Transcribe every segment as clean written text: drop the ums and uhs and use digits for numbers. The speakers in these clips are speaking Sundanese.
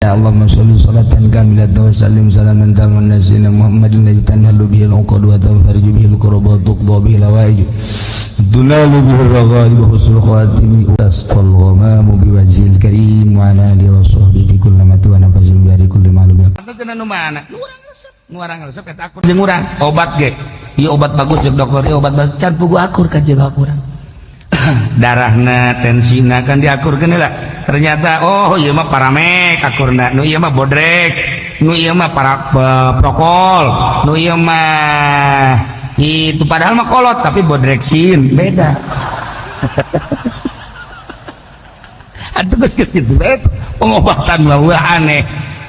Baca Allahumma sholli sholatan kamilatan wa sallim salaman taman nasina Muhammadin ladzi tanhalu bihil uqad wa tanfariju bihil kurab wa tuqda bihil hawaij tunalu bihir raghaib wa husnul khatimi tasqal ghamamu biwajhil karim wa ala alihi wa sahbihi kullama wa nafasin bi kulli ma'lum. Atuh nu mana? Nu urang resep. Nu urang resep eta akur jeung urang. Obat ge. Ieu obat bagus jeung dokter, ieu obat bagus can pugu akur ka jeung urang. Darahna, tensina kan diakurkeun heula. Ternyata oh ieu mah paramek akurna, nu ieu mah bodrek, nu ieu mah para prokol, nu ieu mah itu padahal mah kolot tapi bodreksin beda. Atuh geus geus kitu bae pengobatan mah wah aneh.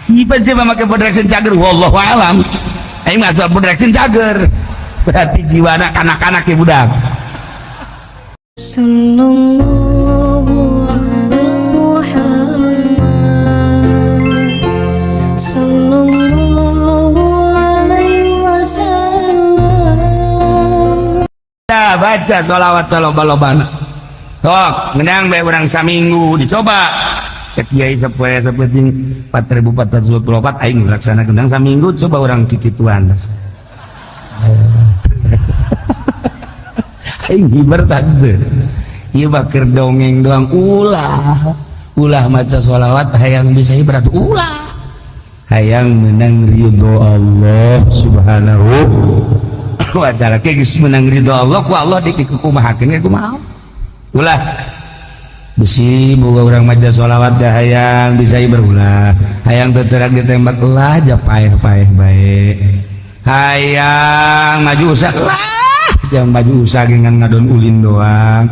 Ieu sih mah make bodreksin cager, wallahu alam. Aing mah asal bodreksin cager. Berarti jiwana kanak-kanak ya budak. Sallallahu ala Muhammad, sallallahu alaihi wasallam. Ya, baca sholawat saloba-lobana. Sok, ngenang bae urang saminggu dicoba. Cek kiai sapoe sapenting 4424 aing laksanakeun ngenang saminggu coba urang kikituan. Aing hiber tante. Ieu mah keur dongeng doang, ulah. Ulah maca sholawat hayang bisa hibrat ulah. Hayang menang ridho Allah Subhanahu wa ta'ala. Ke geus menang ridho Allah ku Allah dikumahakeun ge kumaha. Ulah besi boga urang maca sholawat dah hayang bisa berulah, hayang teterang ditembak lah, ja paeh-paeh bae, hayang maju usaha lah, jangan maju usaha dengan ngadon ulin doang.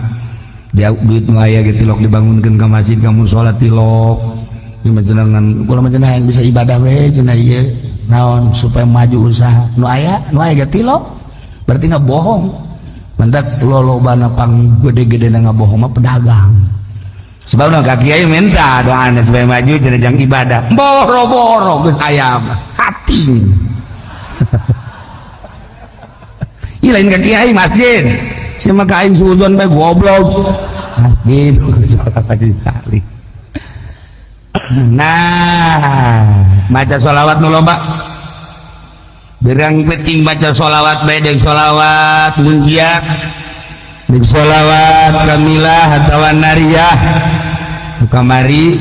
Dia duit nu aya ge tilok dibangunkeun ka masjid, ka musala tilok. Ieu mah jenengan kula mah cenah hayang bisa ibadah we cenah ieu naon supaya maju usaha, nu aya nu aya ge tilok berarti ngabohong. Mentak lolobana pang gede-gede na ngabohong mah pedagang. Sebab ka kiai minta doana supaya maju cenah jang ibadah, boro-boro geus aya mah hati. Ih lain ka kiai masjid. Sia mah ka aing suudzon bae goblok. Masjid sholawat sekali. Nah, maca sholawat nu loba. Berang penting baca sholawat bae deung sholawat munjiat. Deung sholawat kamilah atawa nariyah. Kamari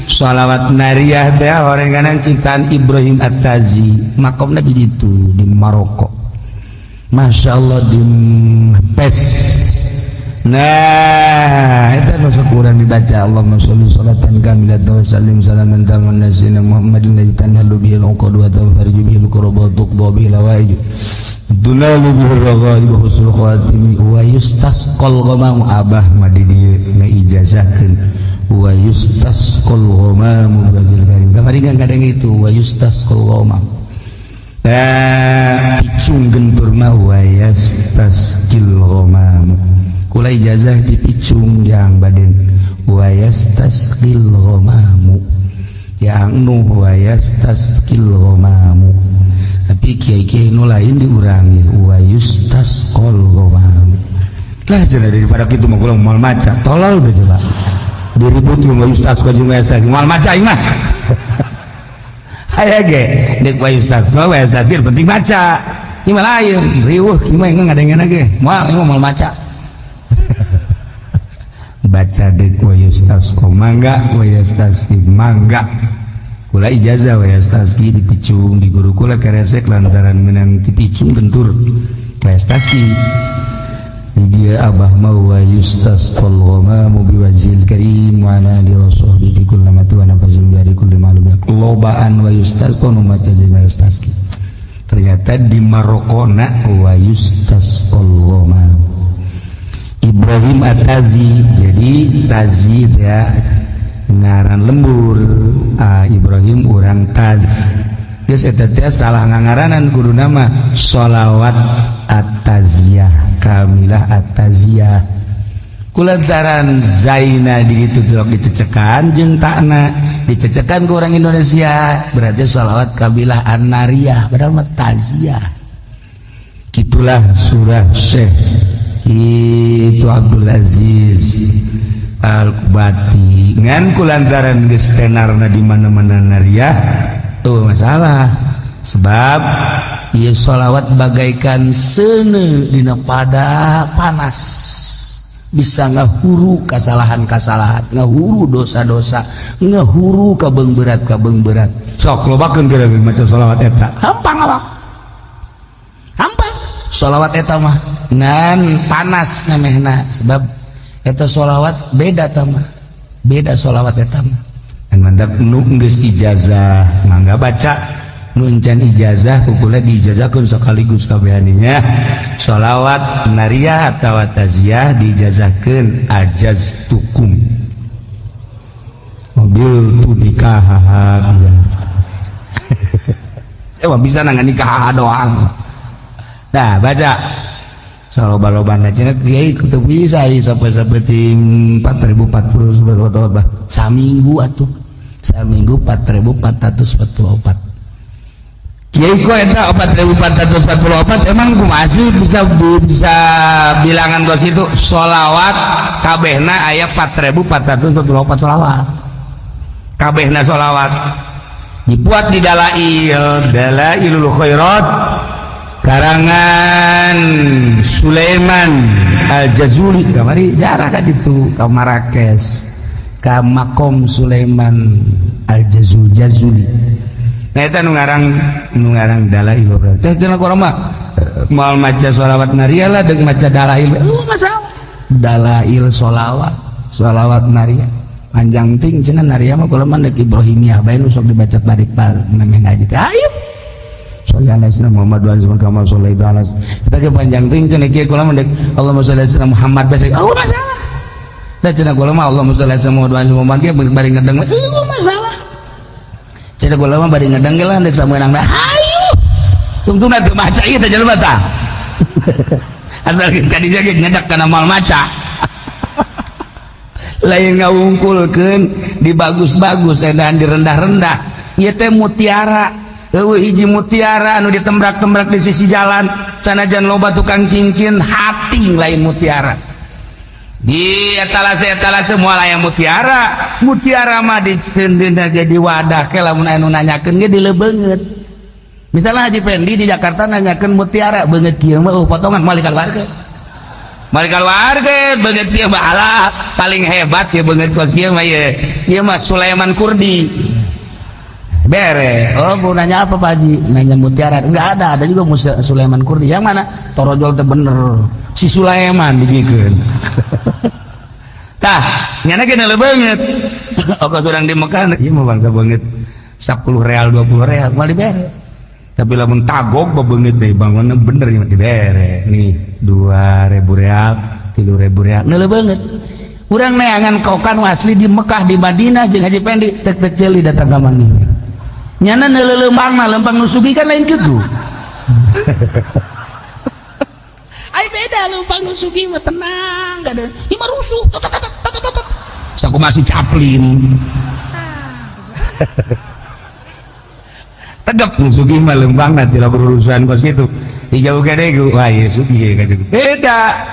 sholawat nariyah teh orang kanan ciptaan Ibrahim At-Tazi, makomna di ditu di Maroko. Masya Allah di Pes. Nah, itu nu sok urang dibaca Allahumma sholli sholatan kamilatan wa sallim salaman taman nasina Muhammadin ladzi tanhalu bihil uqad wa tanfariju bihil kurab wa tuqda bihil hawaij tunalu bihir raghaib wa husnul khatimi wa yustasqal ghamam. Abah mah di dieu ngaijazahkeun wa yustasqal ghamamu biwajhil karim. Kamari kan kadang itu wa yustasqal ghamam. Picung gentur mah wa yastasqil ghamam. Kula ijazah dipicung jang baden wa yastasqil ghamamu, yang nu wa yastasqil ghamamu, tapi kiai-kiai nu lain diurangi wa yustasqal ghamamu. Lah cenah daripada kitu mah kula moal maca, tolol teh coba diribut jeung wa yustasqa jeung wa yastasqil moal maca aing mah. Aya ge deuk wa yustasqa wa yastasqil penting maca. Ieu mah lain riweuh kieu mah ngadengeuna ge moal ieu moal maca. Baca dek wa yustasqa mangga, wa yastasqi mangga. Kula ijazah wa yastasqi dipicung di guru kula keresek lantaran menang dipicung gentur wa yastasqi. Di dia abah mau wa yustasqal ghamamu biwajhil karim wa ala alihi wa sahbihi kullama wa nafasin bi kulli ma'lum. Lobaan wa yustasqa nu maca jeung wa yastasqi. Ternyata di Marokona wa yustasqal ghamam Ibrahim At-Tazi. Jadi Tazi ya ngaran lembur. Ibrahim urang Taz geus eta teh salah ngangaranan, kudu nama sholawat At-Taziyah Kamilah At-Taziyah. Kulantaran Zaina di ditu tilok dicecekan jeung takna dicecekan ke orang Indonesia berarti sholawat Kamilah An-Nariyah padahal mah Taziyah. Gitulah surah Syekh itu Abdul Aziz. Al-Qubati ngan kulantaran geus tenarna di mana-mana nariah tuh masalah sebab ieu sholawat bagaikan seuneu dina pada panas bisa ngahuru kasalahan-kasalahan, ngahuru dosa-dosa, ngahuru kabeung berat kabeung berat. Sok lobakeun geura maca sholawat eta. Hampang awak, hampang sholawat eta mah ngan panas namehna sebab eta sholawat beda ta mah, beda sholawat eta mah. Mandak nu geus ijazah mangga baca, nu encan ijazah ku kula diijazahkeun sekaligus kabehaninya. Sholawat nariyah atawa taziah diijazahkeun ajaztukum mobil tu nikah ya. Saya bisa nangani nikah doang. Nah, baca saloba-lobana cenah kiai teu bisa ieu sampai sapeting 4044 bah. Saminggu atuh, saminggu 4444. Kiai kok eta 4444 emang kumaha sih bisa bisa bilangan kos itu? Sholawat kabehna aya 4444 sholawat kabehna. Sholawat dibuat di Dalail, Dalailul Khairat karangan Sulaiman Al-Jazuli. Kamari jarah ka ditu ka Marrakesh ka makom Sulaiman Al-Jazuli Jazuli. Nah, eta nu ngarang, nu ngarang Dalailul Khairat teh cenah urang mah moal maca sholawat nariyah lah deuk maca dalail. Oh, masalah dalail sholawat, sholawat nariyah panjang ting cenah. Nariyah mah kula mah deuk Ibrahimiyah bae nu sok dibaca bari nameh ngaji teh. Ayo sholli ala sayyidina Muhammad wa ala kama shallaita ala eta ge panjang ting cenah. Kieu kula mah deuk Allahumma sholli ala sayyidina Muhammad bae. Oh, masalah da cenah kula mah Allahumma sholli ala sayyidina Muhammad wa ala Muhammad ge bari ngedeng. Oh, masalah cenah kula mah bari ngedeng ge lah deuk sameunang. Hayu tungtungna teu maca ieu teh jelema tah asal geus ka dinya ge nyedak kana moal maca. Lain ngawungkulkeun di bagus-bagus edan di rendah-rendah. Ieu teh mutiara, eueuh hiji mutiara anu ditembrak-tembrak di sisi jalan sanajan loba tukang cincin hati lain mutiara di etalase etalase moal aya mutiara. Mutiara mah diceundeunna ge di wadah ke lamun anu nanyakeun ge dilebeungeut. Misalnya Haji Pendi di Jakarta nanyakeun mutiara beungeut kieu mah, oh, potongan moal dikaluarkeun. Moal dikaluarkeun beungeut kieu mah. Alah, paling hebat ya beungeut kos kieu mah ye, ieu mah Sulaiman Kurdi bere. Oh, mau nanya apa, Pak Haji? Nanya mutiara enggak ada. Ada juga Musa Sulaiman Kurdi yang mana torojol teh bener. Si Sulaiman dibikeun tah nyana ge banget. Oke, urang di Mekah ieu mah bangsa beungeut 10 real 20 real moal dibere. Tapi lamun tagok beungeut deui bangunna bener ieu mah dibere nih 2000 real, 3000 real. Neuleuh beungeut urang neangan kokan asli di Mekah, di Madinah jeung Haji Pendi tek tek ceuli datang ka manggih nyana neuleuh lempang mah lempang nu sugih kan lain kitu. Ai beda lempang nu sugih mah tenang, gak ada ieu mah rusuh tot tot tot tot tot. Saku masih Chaplin tegap nu sugih mah lempang tidak berurusan kos gitu dijauh gede gu wah ieu sugih ka gitu. Beda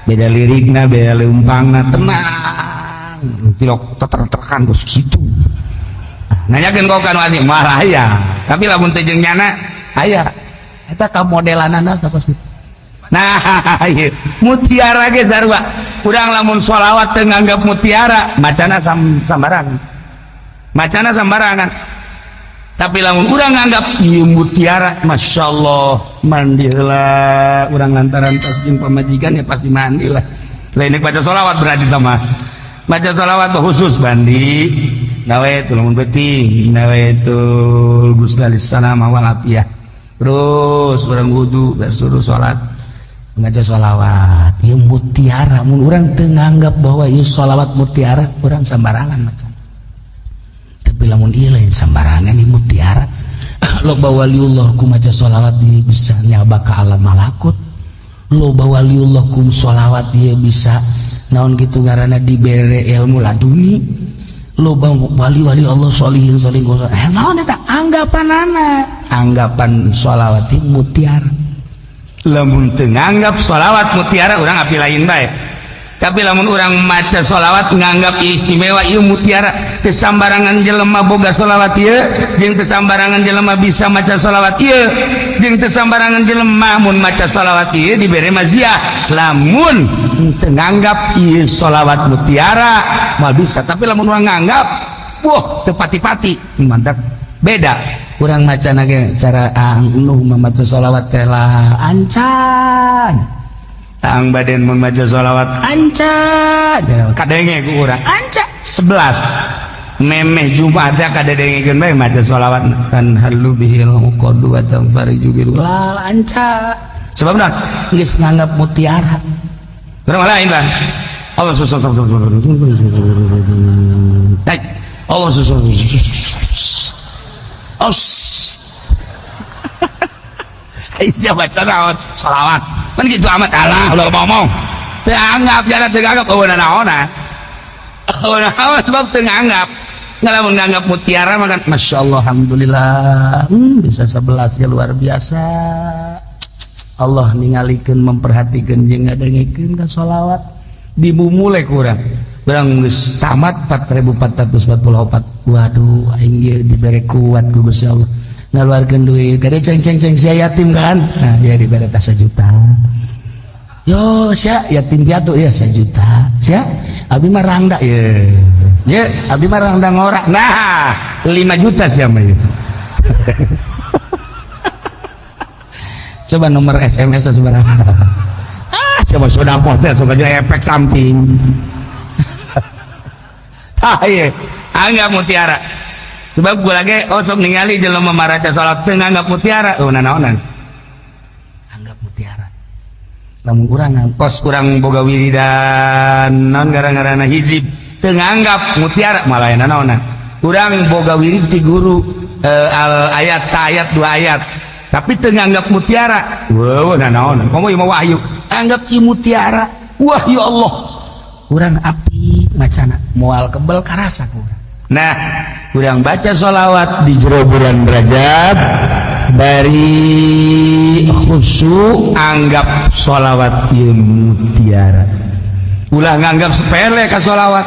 beda lirikna, beda lempangna, tenang tilok teter-tekan kos gitu. Nanyakeun kok kan wani malah aya, tapi lamun teu jeung nyana aya. Eta ka modelanana ka kos kitu. Nah, ieu mutiara ge sarua. Urang lamun sholawat teu nganggap mutiara, macana sambarangan, macana sambarangan. Tapi lamun urang nganggap ieu mutiara, masya Allah, mandi heula urang lantaran tos jeung pamajikan ya pasti mandi lah. Lain baca sholawat berarti sama baca sholawat khusus mandi nawaitu lamun penting nawaitul ghusla lissalama wal afiyah, terus urang wudu suruh salat. Maca sholawat ieu mutiara. Mun urang teu nganggap bahwa ieu sholawat mutiara, urang sambarangan maca. Tapi lamun ieu lain sambarangan, ieu mutiara. Loba waliullah ku maca sholawat ieu bisa nyaba ka alam malakut. Loba waliullah ku sholawat ieu bisa naon kitu ngaranna dibere ilmu laduni. Loba wali-wali Allah solihin solihin naon eta anggapanana, anggapan sholawat ieu mutiara. Lamun teu nganggap sholawat mutiara, urang api lain bae. Tapi lamun urang maca sholawat nganggap istimewa, ieu mutiara. Teu sambarangan jelema boga sholawat ieu, jeung teu sambarangan jelema bisa maca sholawat ieu, jeung teu sambarangan jelema mun maca sholawat ieu dibere maziah. Lamun teu nganggap ieu sholawat mutiara, moal bisa. Tapi lamun urang nganggap, wah, teu pati-pati, mantap, beda. Urang maca ge cara anu mamaca sholawat teh lah ancan. Ang baden mun maca sholawat anca, kadenge ku urang anca 11 memeh Jumat teh kadengekeun bae maca sholawat kan halu bihil uqadu wa tanfariju bil la anca. Sebab naon? Geus nganggap mutiara. Urang lain, Bang. Allah, Allah, Allah. Siapa baca naon? Salawat. Kan gitu amat, alah, ulah ngomong. Teu anggap jana, teu anggap eueuh naonna. Eueuh naon, sebab teu nganggap. Ngalamun nganggap mutiara mah kan Masya Allah, alhamdulillah. Bisa 11 ya, luar biasa. Allah ningalikeun, memperhatikeun jeung ngadengekeun ka sholawat. Dimumule kurang. Urang geus tamat 4444. Waduh, aing ieu dibere kuat ku Gusti Allah. Ngaluarkeun duit gade, ceng ceng ceng, sia yatim kan, nah ya dibere tas 1 juta. Yo sia yatim piatu ya 1 juta. Sia abi mah rangda ye ye, abi mah rangda ngora, nah 5 juta sia mah ye. Coba nomor SMS seberapa? Ah, coba sodakoh teh sok aja efek samping. Ah iya, anggap mutiara. Sebab gue lagi, oh, sok ningali jelema maraca salat teu nganggap mutiara, oh, nanaonan. Anggap mutiara. Lamun urang kos kurang boga wiridan naon gara-garana hizib teu nganggap mutiara, malah nanaonan. Urang boga wirid ti guru al ayat saayat dua ayat, tapi teu nganggap mutiara. Wah, nanaonan. Komo ieu mah wahyu. Anggap ieu mutiara. Wah, ya Allah. Urang api macana moal kebel karasa ku urang. Nah, kurang baca sholawat di jero bulan Rajab dari khusyuk, anggap sholawat ieu mutiara. Ulah nganggap sepele ka sholawat.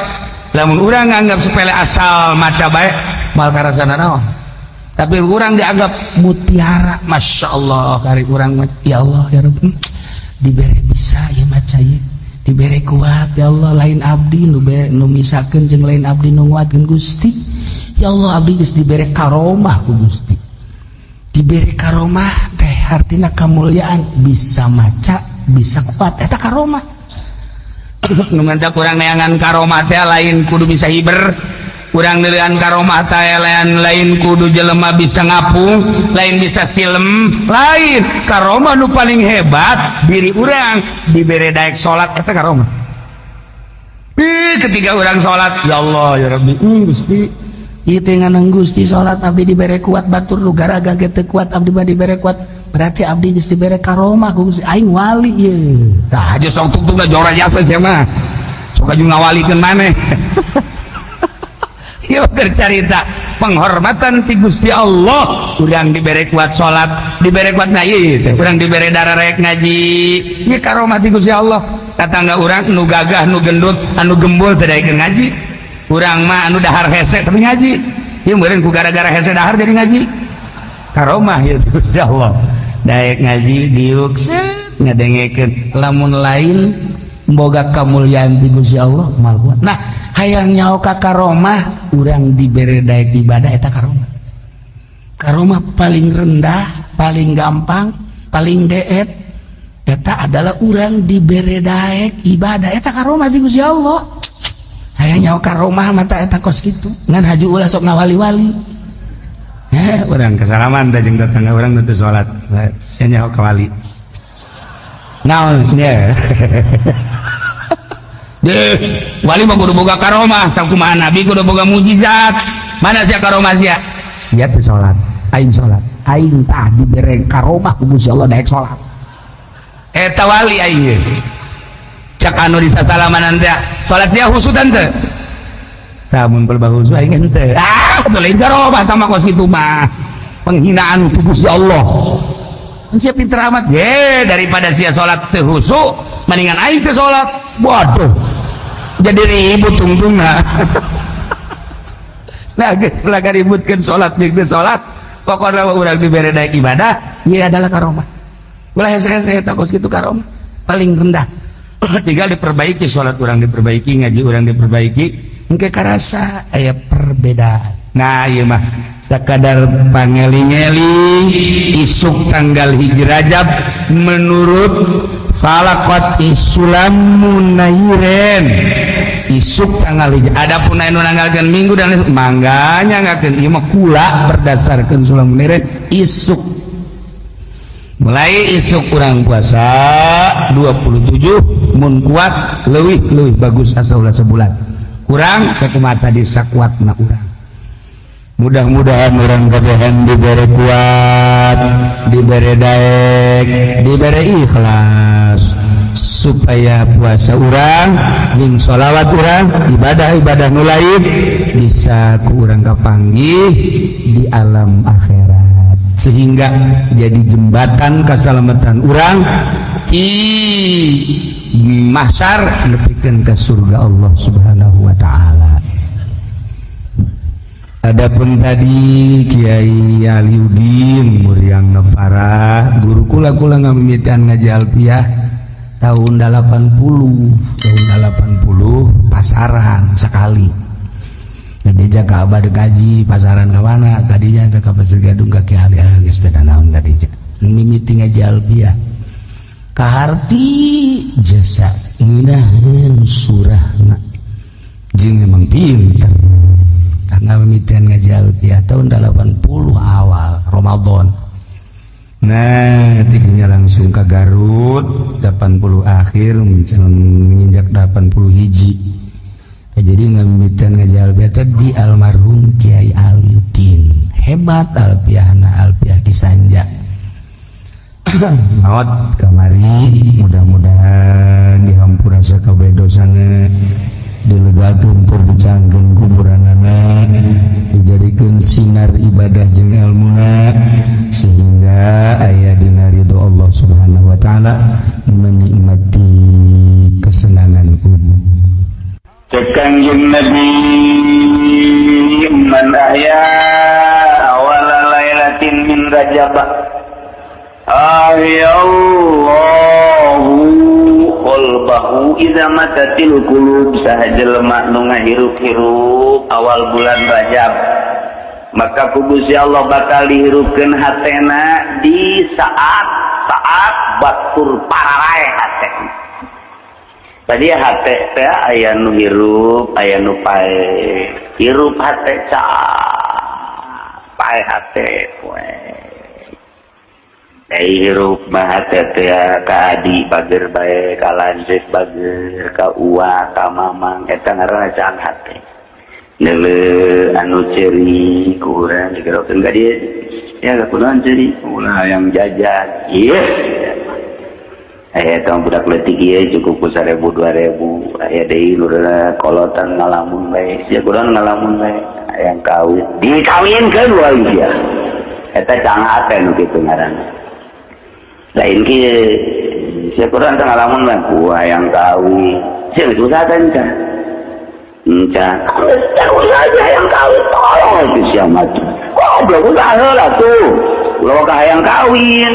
Lamun urang nganggap sepele, asal maca bae, moal karasana naon. Tapi urang dianggap mutiara, Masya Allah, kari urang, ya Allah, ya Rabb, dibere bisa ya maca ieu, dibere kuat ya Allah. Lain abdi nu nu misakeun jeung lain abdi nu nguatkeun, Gusti. Ya Allah, abdi geus dibere karomah ku Gusti. Dibere karomah teh artina kemuliaan, bisa maca, bisa kuat, eta karomah. Nu menta kurang neangan karomah teh lain kudu bisa hiber. Kurang neuleuan karomah teh lain, lain kudu jelema bisa ngapung, lain bisa silem, lain. Karomah nu paling hebat diri urang dibere daek salat, eta karomah. Ih, ketika urang salat, ya Allah, ya Rabbi, Gusti, ieu teh nganang Gusti salat abdi dibere kuat, batur nu garaga ge teu kuat, abdi mah dibere kuat, berarti abdi geus dibere karomah ku Gusti, aing wali ye. Tah aja sok tungtungna jora jasa sia mah. Sok aju ngawalikeun maneh. Ieu bercerita penghormatan ti Gusti Allah, urang dibere kuat salat, dibere kuat ngaji teh, urang dibere darah rek ngaji. Ieu karomah ti Gusti Allah. Tatangga urang nu gagah, nu gendut, anu gembul teu daekeun ngaji. Urang mah anu dahar hese tapi ngaji. Ieu meureun ku gara-gara hese dahar jadi ngaji. Karomah ieu ti Gusti Allah. Daek ngaji diuk set ngadengekeun. Lamun lain boga kamulyaan ti Gusti Allah moal kuat. Nah, hayang nyaho ka karomah, urang dibere daek ibadah, eta karomah. Karomah paling rendah, paling gampang, paling deet eta adalah urang dibere daek ibadah, eta karomah ti Gusti Allah. Hayang nyaho karomah mata eta kos kitu. Ngan haju ulah sok ngawali-wali. Urang kesalaman teh jeung tetangga urang teu salat. Sia nyaho ka wali. Naon nya? Deh, wali mah kudu boga karomah, sakumaha nabi kudu boga mukjizat. Mana sia karomah sia? Sia teu salat, aing salat. Aing tah dibere karomah ku Gusti Allah daek salat. Eta wali aing ye. Cak anu disasalamanan teh, salat sia khusyutan teu? Tah mun pelbah khusyuk aing henteu. Ah, teu lain karomah tah mah kos kitu mah. Penghinaan ku Gusti Allah. Kan sia pinter amat. Ye, daripada sia salat teu khusyuk, mendingan aing teu salat. Waduh. Jadi ribut tungtungna. Nah, geus lah ributkeun salat jeung teu salat, pokokna urang dibere daek ibadah, ieu adalah karomah. Ulah hese-hese eta kos kitu karomah paling rendah. Tinggal diperbaiki salat urang, diperbaiki ngaji urang, diperbaiki, engke karasa aya perbedaan. Nah, ieu mah sakadar pangeling-eling, isuk tanggal 1 Rajab menurut falakot Sulam Munairin, isuk tanggal 1. Adapun anu nanggalkeun Minggu dan mangga nyanggakeun, ieu mah kula berdasarkan Sulam Munairin, isuk, mulai isuk kurang puasa 27 mun kuat, leuwih leuwih bagus asa ulah sebulan kurang, sakumaha tadi sakuatna urang. Mudah-mudahan urang kabehan diberi kuat, diberi daek, diberi ikhlas supaya puasa urang jeung sholawat urang, ibadah-ibadah nu lain bisa ku urang kapanggih di alam akhirat, sehingga jadi jembatan keselamatan urang di mahsyar nepikeun ke surga Allah Subhanahu wa taala. Adapun tadi Kiai Aliudin Muriang Nepara, guru kula, kula ngamimitian ngaji alfiah tahun 80, tahun 80 pasaran sekali. Jadi jaga abah gaji pasaran ke mana tadinya ke Pasir Gadung ka Kiai Ali. Ah, geus teu naon tadinya mimiti ngaji alfiah kaharti jasa ngeunaheun surahna jeung emang pinter. Tanggal mimitian ngaji alfiah tahun 80 awal Ramadan. Nah, tidinya langsung ke Garut 80 akhir menginjak 80 hiji. Nah, jadi ngamimitian ngaji alfiah teh di almarhum Kiai Aliuddin. Hebat alfiahna, alfiah Kisanja. Maot kamari, mudah-mudahan dihampura sakabeh dosana, dilegakeun tur dicangkeun kuburanana, dijadikeun sinar ibadah jeung ilmuna sehingga aya dina ridho Allah Subhanahu wa taala, menikmati kesenangan kubur. Cek Kangjeng Nabi, man ahya awala lailatin min Rajab ahyallahu qalbahu idza matatil qulub. Saha jelema nu ngahirup-hirup awal bulan Rajab, maka ku Gusti Allah bakal dihirupkeun hatena di saat saat batur pararae hate. Tadi hate teh aya nu hirup, aya nu pae. Hirup hate ca pae hate we. Ai hirup mah hate teh ka adi bager bae, ka lanceuk bager, ka uwa, ka mamang, eta ngaranna cang hate. Neuleuh anu ceuri ku urang digerokeun ka dieu. Ya kunaon ceuri? Ulah hayang jajan. Ieu aya tong budak leutik ieu cukup ku 1000 2000. Aya deui lurah kolotan ngalamun bae. Sia kunaon ngalamun bae? Hayang kawin, dikawinkeun wae sia. Eta cang hate nu kitu ngaranna. Lain kieu, sia kunaon teh ngalamun bae? Ku hayang kawin. Sia geus usaha teh encan? Encan. Geus usaha hayang kawin, tolong itu sia mah. Goblok, usaha heula tuh. Ulah ka hayang kawin.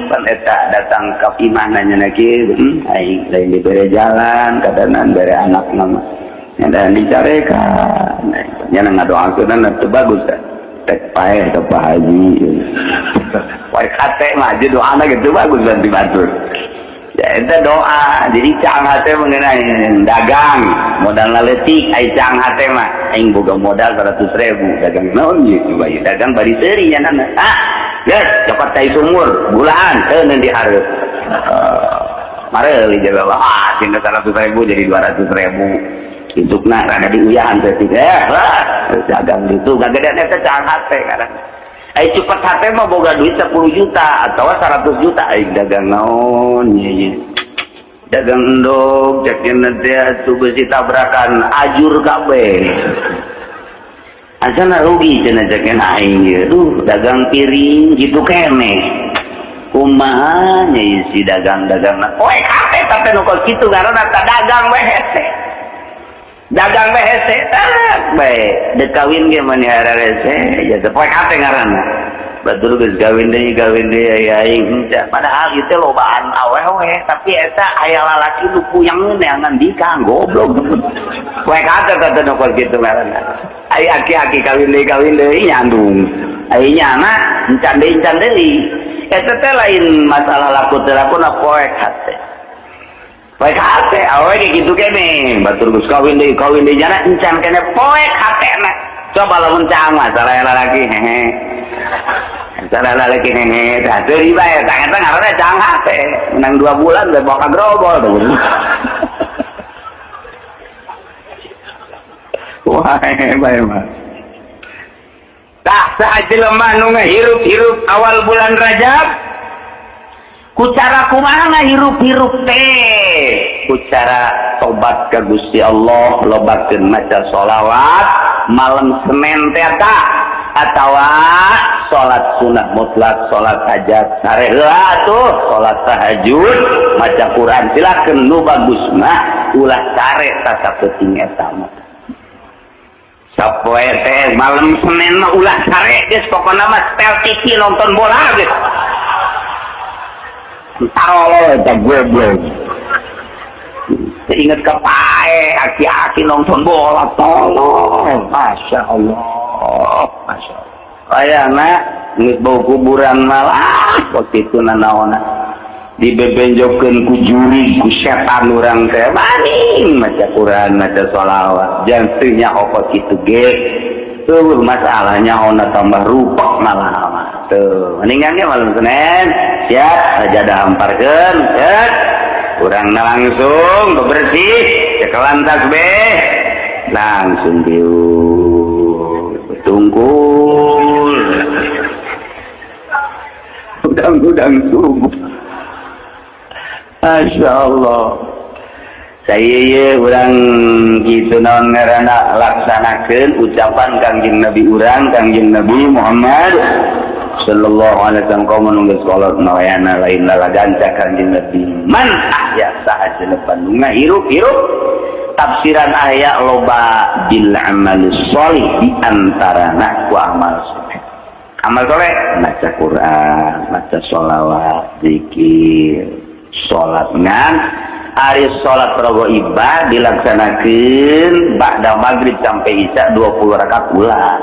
Pan eta datang ka imah nanya kieu, aing lain dibere jalan, kadanan bere anak nama. Nya dan dicarekan. Nya ngadoakeun teu bagus kan. Tek paeh ka Pak Haji. Wae kate mah aja doana gitu bagus kan dibantu. Ya eta doa. Jadi cang hate mengenai dagang, modal leutik ai cang hate mah aing boga modal 100 ribu, dagang naon ieu bae? Dagang bari seuri nya. Ah, geus cepat cai sumur bulaan teu di hareup. Mareuli jaga, ah tinggal 100 ribu jadi 200 ribu. Isukna rada diuyahan teh, eh lah dagang itu gagedean. Eta cang hate kadang. Ai cepat hate mah boga duit 10 juta atau 100 juta, aing dagang naon ieu? Dagang endog cek teh atuh, beusi tabrakan ajur kabeh, asana rugi cenah cek aing ieu. Duh, dagang piring gitu keneh, kumaha nya isi dagang-dagang. Poe hate teh nu kos kitu ngaranna dagang we hese. Dagang bae hese tak bae dek kawin ge mani hararese ya teh poek hate ngaranna. Batur geus kawin deui aya aing henteu padahal ieu teh lobaan awewe tapi eta aya lalaki nu puyang neangan dikang goblok. Poek hate teh nu kos kitu ngaranna. Ai aki-aki kawin deui nyandung. Ai nyana encan deui. Eta teh lain masalah laku teu lakuna poek hate. Poek hate awewe ge kitu keneh. Batur geus kawin deui nyana encan keneh poek hatena. Coba lamun caang masalah lalaki hehe. Masalah lalaki hehe tah seuri bae tah eta ngaranna caang hate. Menang 2 bulan teh boka grobol tuh. Wah, bae mah. Tah saha jelema nu ngahirup-hirup awal bulan Rajab ku cara kumaha ngahirup-hirup teh? Ku cara tobat ka Gusti Allah, lobakeun maca sholawat malam Senin teh atawa salat sunah mutlak, salat hajat sare heula tuh, salat tahajud, maca Quran silakeun nu bagus mah ulah sare sasapeting eta mah. Sapoe teh malam Senin mah ulah sare geus pokona mah setel TV nonton bola geus. Tarolo eta goblok. Ingat ke pae aki-aki nonton bola tolong. Masya Allah, Masya Allah. Ayana geus bau kuburan malah waktu itu nanaona dibebenjokeun ku juri ku setan urang teh maning maca Quran maca sholawat jangan teu nyaho kitu ge eueuh masalahnya ona tambah rupak malah mah tuh mendingan ge malam Senin siap sajadah hamparkeun cet urangna langsung bebersih cekelan tasbih langsung diuk tungkul udang-udang subuh. Masya Allah. Saya ye urang kitu naon ngaranna laksanakeun ucapan Kangjeng Nabi urang Kangjeng Nabi Muhammad sallallahu alaihi wasallam kaum nu geus kolot nawayana lain lalaganca Kangjeng Nabi man ahya saha jelema nu ngahirup-hirup tafsiran aya loba bil amal sholih di antarana ku amal soleh. Amal soleh maca Quran, maca sholawat, zikir, salat ngan ari salat raghaibah dilaksanakeun ba'da maghrib sampai isya 20 rakaat ulah.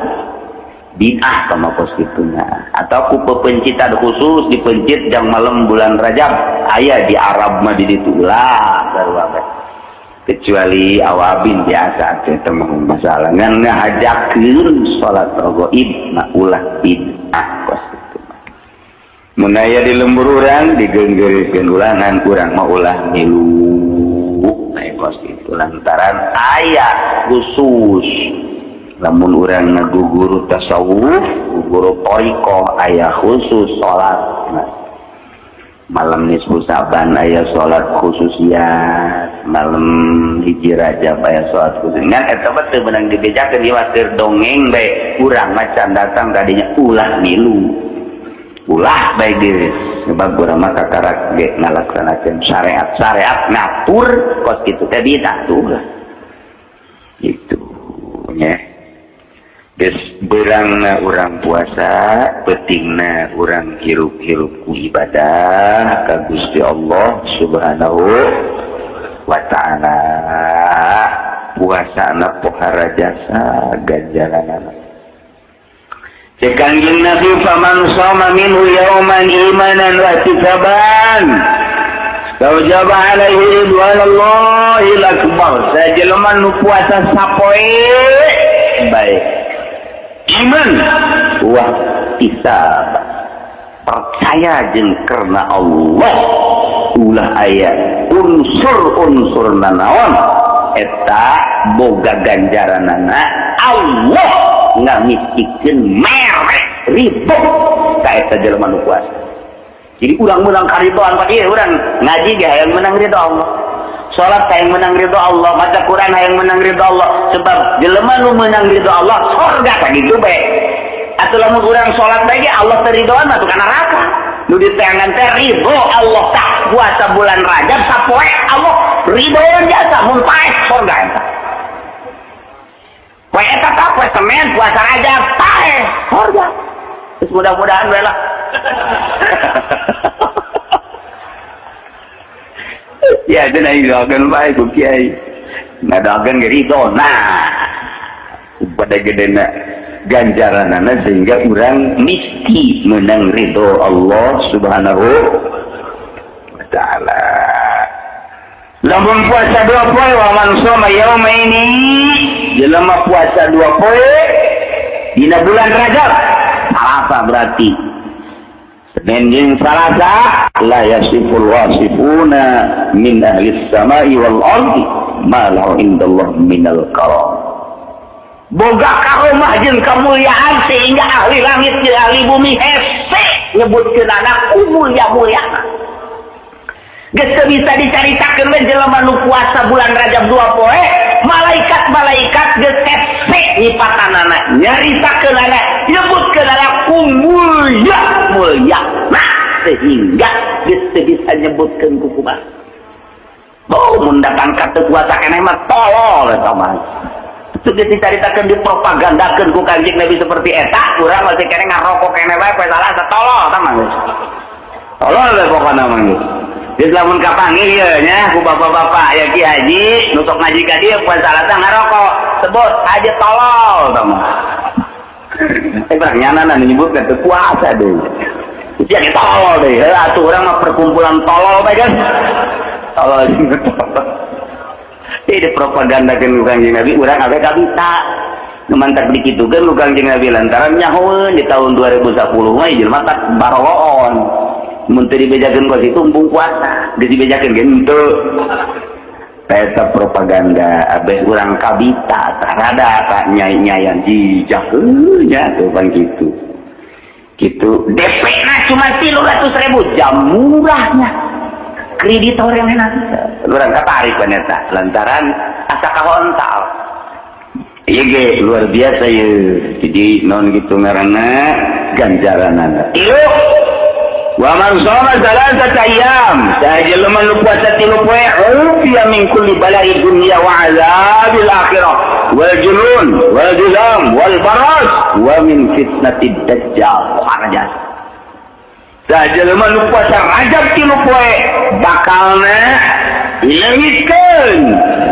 Bid'ah sama kos kituna atau ku pepencitan khusus dipencit jang malam bulan Rajab aya di Arab mah di ditu ulah sarua bae. Kecuali awabin biasa teh mah masalah ngan ngahajakeun salat raghaib mah ulah bid'ah kos kitu. Mun aya di lembur urang digeunggeurikeun ulangan urang mah ulah milu naik kos kitu lantaran aya khusus lamun urang ngaguguru tasawuf guguru thariqah aya khusus salat nah, malam nisfu Sa'ban aya salat khususiat malam hiji Rajab aya salat khusus ngan eta mah teu meunang dibejakeun ieu mah keur dongeng bae urang mah can datang kadinya ulah milu ulah bae geus sebab urang mah kakarak ge ngalaksanakeun syariat syariat ngatur kos kitu teh bid'ah tuh lah gitu nya geus beurangna urang puasa peutingna urang hirup-hirup ku ibadah ka Gusti Allah Subhanahu wa ta'ala puasana pohara jasa ganjaranana. Cek Kangjeng Nabi faman shoma minhu yauman imanan wa ihtisaban taujaba alaihi ridwanallahil akbar. Sajelema nu puasa sapoe bae iman wa ihtisab percaya jeung karena Allah ulah aya unsur-unsur nanaon eta boga ganjaranana Allah ngamistikeun merek ridho ka eta jelema nu puasa. Jadi urang menang karidoan pak ieu urang ngaji ge hayang menang ridho Allah, salat hayang menang ridho Allah, maca Quran hayang menang ridho Allah, sebab jelema nu menang ridho Allah sorga ka kitu bae. Atuh lamun urang salat bae ge Allah teu ridhoan mah ka neraka. Nu diteangan teh ridho Allah tah puasa bulan Rajab sapoe Allah ridhoan jasa mun paeh sorga eta. Poe eta tah poe Senin puasa Rajab paeh sorga. Terus mudah-mudahan we lah. Ya cenah doakeun bae ku kiai. Ngadoakeun ge ridho. Nah, pada gedena ganjaranana sehingga urang mesti menang ridho Allah Subhanahu wa taala. Lamun puasa 2 poe wa man shoma yaumaini, jelema puasa 2 poe dina bulan Rajab, Salasa berarti. Senin jeung Salasa la yasiful wasifuna min ahli samai wal ardi ma lahu indallah minal karam. Boga karomah jeung kemuliaan sehingga ahli langit jeung ahli bumi hese nyebutkeun anak mulia-muliana. Geus teu bisa dicaritakeun we jelema nu puasa bulan Rajab 2 poe, malaikat-malaikat geus hese nyipatanana, nyaritakeun anak, nyebutkeun anak ku mulia-mulia. Nah, sehingga geus teu bisa nyebutkeun ku kumaha. Oh, mun datang ka teu puasa keneh mah tolol eta mah. Itu dicaritakeun dipropagandakeun ku Kanjeng Nabi seperti eta, urang masih keneh ngarokok keneh bae poe Salasa tolol tah mah geus. Tolol we pokona mah geus. Geus lamun kapanggih ieu nya ku bapak-bapak ya Ki Haji nu sok ngaji ka dieu poe Salasa ngarokok, sebut haji tolol tah mah. Barang nyanana nyebutkeun teu puasa deui. Sia ge tolol deui. Heuh atuh urang mah perkumpulan tolol bae kan. Tolol jeung tolol. Jadi propagandakeun ku Kanjeng Nabi urang awe kabita. Nu mantak dikitukeun ku Kanjeng Nabi lantaran nyahoeun di tahun 2010 mah jelema tak baroloon. Mun teu dibejakeun ka situ embung puasa, geus dibejakeun ge henteu. Eta propaganda abeh urang kabita tarada ka nyai-nyayan jijak nya tuh pan kitu. Kitu DP na cuma 300.000 jam murahnya. Kreditor yang enak urang katarik eta lantaran asa kahontal. Ieu ge luar biasa ye. Jadi non gitu ngaranna ganjaranana. Tilu wa man shoma salasata ayyam, saha jelema nu puasa 3 poe ufiya min kulli bala'i dunya wa azabil akhirah wal junun wal juzam wal baras wa min fitnatid dajjal. Kharajas. Saha jelema nu puasa Rajab 3 poe bakalna dileungitkeun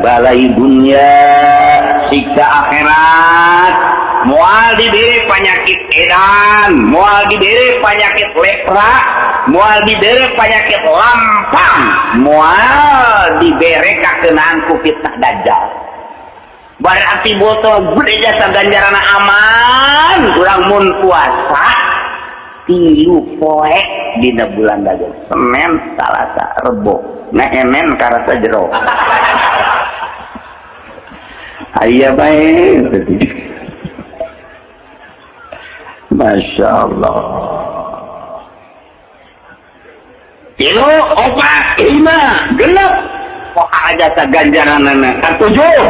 balai dunya siksa akhirat, moal dibere penyakit edan, moal dibere penyakit lepra, moal dibere penyakit lampang, moal dibere kakenaan ku fitnah dajjal. Berarti botol gede jasa ganjarana aman urang mun puasa 3 poe dina bulan Rajab, Senin, Salasa, Rebo. Nah enen karasa jero. Aya bae. Masya Allah. 3, 4, 5, genep. Kok aja saganjaranana. Katujuh.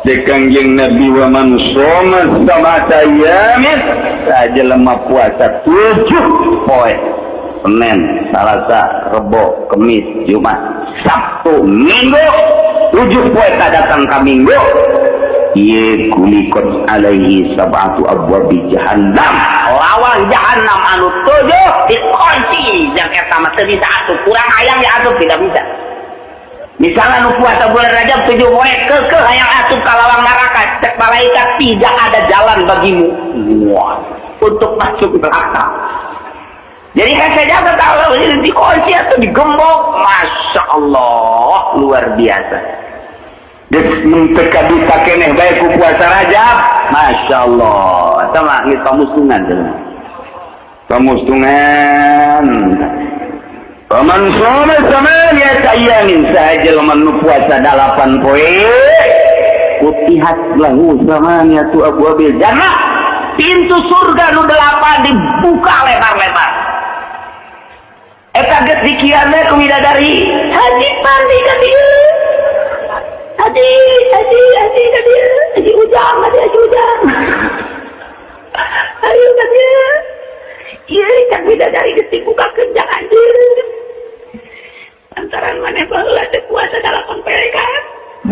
Di Kangjeng Nabi wa man shoma sab'ata ayyamin, sajelema puasa 7 poe. Senin, Salasa, Rebo, Kemis, Jumat, Sabtu, Minggu. 7 poe tak datang ka Minggu. Ye kulikot alaihi sab'atu abwabi jahannam. Lawang jahannam anu 7 dikunci. Yang eta mah teu bisa atuh, kurang hayang ya atuh tidak bisa. Misalnya nu puasa bulan Rajab 7 poe keukeuh hayang asup ka lawang neraka, cek malaikat tidak ada jalan bagimu. Wah, untuk masuk neraka. Jadi kan saya jaga tahu dikunci atau digembok, masya Allah luar biasa. Geus mun teu kabita keneh bae ku puasa Rajab, masya Allah. Eta mah geus pamustungan cenah. Pamustungan. Paman shoma samaniyata ayyamin, saha jelema nu puasa 8 poe, kutihat lahu samaniyatu abwabil jannah. Pintu surga nu 8 dibuka lebar-lebar. Eta geus dikiana ku widadari, haji pandi ka dieu. Haji, haji, haji ka dieu, haji ujang, haji, haji ujang. Ayo ka dieu. Ieu cak widadari geus dibukakeun jang anjeun. Lantaran maneh baheula teh puasa 8 poe kan.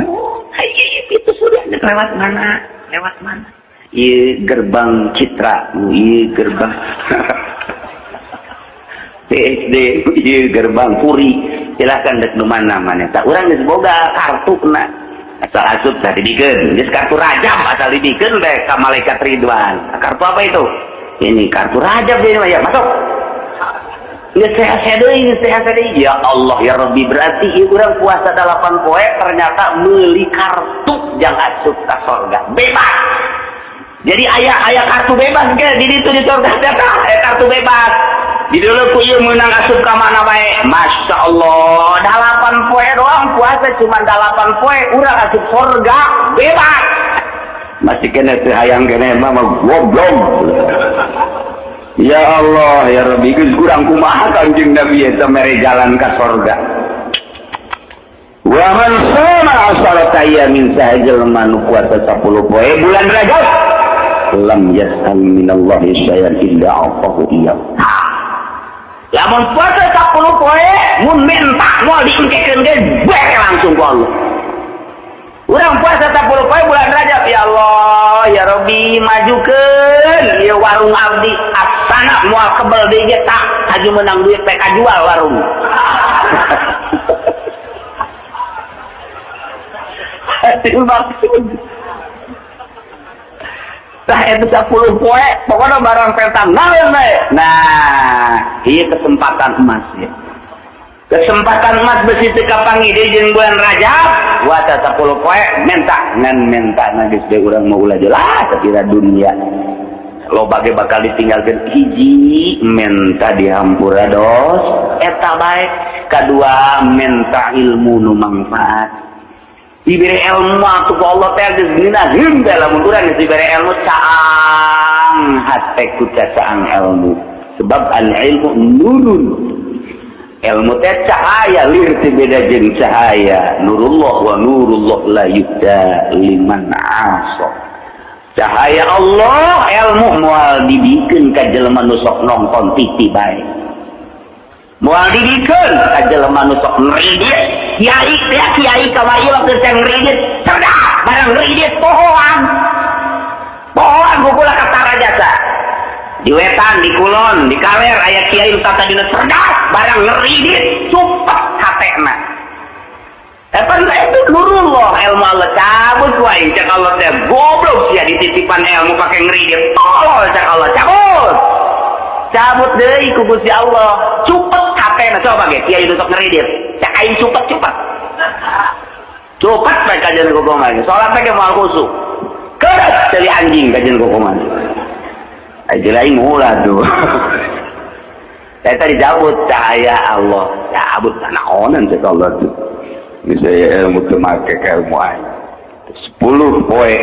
Oh, hayu pintu surga geus lewat mana? Lewat mana? Ieu gerbang Citra, ieu gerbang PSD, ieu gerbang Puri. Silahkan dek nu mana mana. Tak urang geus boga kartuna. Asal asup tah dibikeun. Geus kartu Rajab asal dibikeun bae ka malaikat Ridwan. Kartu apa itu? Ini kartu Rajab ini mah ya, masuk. Geus sehat deui, geus sehat deui. Ya Allah ya Rabbi, berarti ieu urang puasa 8 poe ternyata meuli kartu jang asup ka sorga. Bebas. Jadi aya kartu bebas ge di ditu di sorga teh aya kartu bebas. Di dulu ku ieu meunang asup ka mana bae. Masya Allah, 8 poe doang puasa cuma 8 poe urang asup sorga bebas. Masih kena teu hayang kene mah goblok. Ya Allah ya Rabbi, geus kurang kumaha Kanjeng Nabi eta mere jalan ka sorga. Wa man shoma asharata ayyamin, saha jelema nu puasa 10 poe bulan Rajab, lam yas'al minallahi syai'an illa a'tahu iyyahu. Lamun puasa 10 poe mun minta moal diengkekeun ge bere langsung ku Allah. Urang puasa 10 poe bulan Rajab, ya Allah ya Rabbi majukeun ieu warung abdi, asana moal kebel deui ge tak haju menang duit teh kajual warung. Hasil maksud. Tah eta 10 poe pokona barang petang naon bae. Nah, ieu kesempatan emas ya. Kesempatan emas besi teu kapanggih deui jeung bulan Rajab, puasa 10 poe minta ngan minta geus deui urang mah ulah jelas kira dunia. Loba ge bakal ditinggalkeun, hiji minta dihampura dos eta bae, kadua minta ilmu nu mangfaat. Diberi ilmu atuh ku Allah teh geus ngeunaheun teh lamun urang geus diberi ilmu caang hate ku caang ilmu. Sebab al ilmu nurun. Ilmu teh cahaya, lir teh beda jeung cahaya. Nurullah wa nurullah la yudda liman asa. Cahaya Allah ilmu moal dibikeun ka jelema nu sok nonton TV bae. Moal dibikeun ka jelema nu sok ngridit. Kiai teh kiai kamari waktu teh ngridit cerdas, barang ngridit pohoan. Pohoan kukula katara jasa. Di wetan, di kulon, di kaler aya kiai nu tadina cerdas, barang ngridit cupet hatena. Epan itu nurullah ilmu Allah cabut wae cek Allah teh goblok sia dititipan ilmu pake ngridit tolol cek Allah cabut. Cabut deui ku Gusti Allah cupet hatena coba ge kiai nu sok ngridit cek aing cupet-cupet. Cupet bae kajian kokongan. Salat teh moal khusuk. Keres ceuli anjing kajian kokongan. Aja lain mula tuh. Saya tadi cabut cahaya Allah, cabut naonan cek Allah tuh. Misalnya ilmu temake ke ilmu aing. 10 poe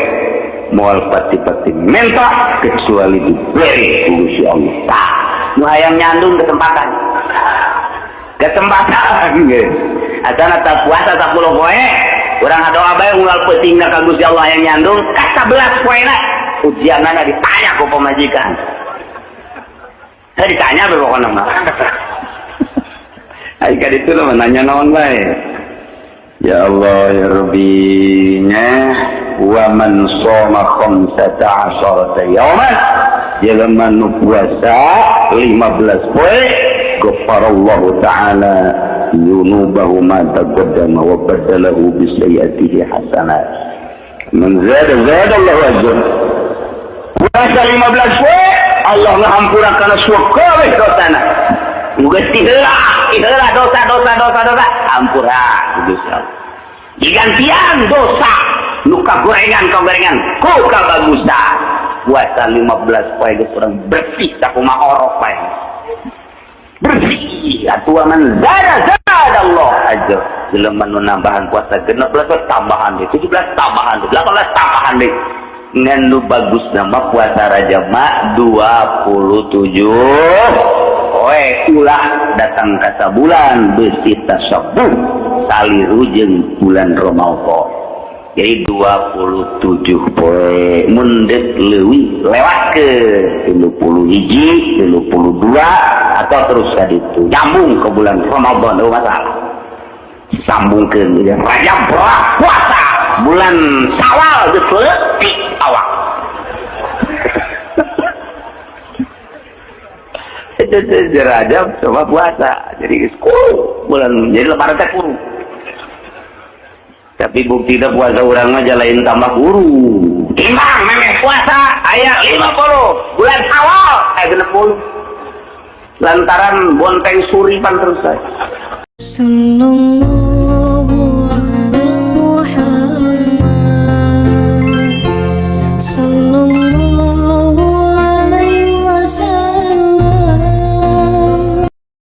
moal pati-pati minta kecuali diberi ku Gusti Allah. Tah, nu hayang nyandung kesempatan. Kesempatan geus. Asana tak puasa 10 poe, urang ngadoa bae unggal peutingna ka Gusti Allah hayang nyandung ka 11 poena. Ujianana ditanya ku pamajikan. Saya ditanya bae pokona mah. Ai ka ditu mah nanya naon bae. Ya Allah ya Rabbi nya wa man shoma 15 yauman, jelema nu puasa 15 poe, ghafarallahu ta'ala dzunubahu ma taqaddama wa badalahu bi sayyi'atihi hasanat. Man zada zada Allahu ajr. Puasa 15 poe Allah ngahampura kana sakabeh dosana. Geus diheula dosa dosa dosa dosa hampura ku Gusti Allah. Digantian dosa nu kagorengan ku kabagusan. Puasa 15 poe geus urang bersih sakumaha orok bae. Bersih atuh man zada zada Allah ajr. Jelema nu nambahan puasa 16 tambahan deui, 17 tambahan deui, 18 tambahan deui. Ngan nu bagus nama puasa Rajab mah 27 poe ulah datang ka sabulan beusi tasabuh saliru jeung bulan Ramadan. Jadi 27 poe mun deuk leuwih lewat ke 31, 32 atau terus ka ditu nyambung ke bulan Ramadan eueuh masalah. Sambungkeun Rajab puasa bulan Syawal geus leutik. Awak. Itu Rajab coba puasa. Jadi kuru bulan, jadi lebaran teh kuru. Tapi bukti puasa urang mah lain tambah kuru. Timbang memeh puasa aya 50 bulan Syawal aya 60. Lantaran bonteng suripan terus saya. Sallallahu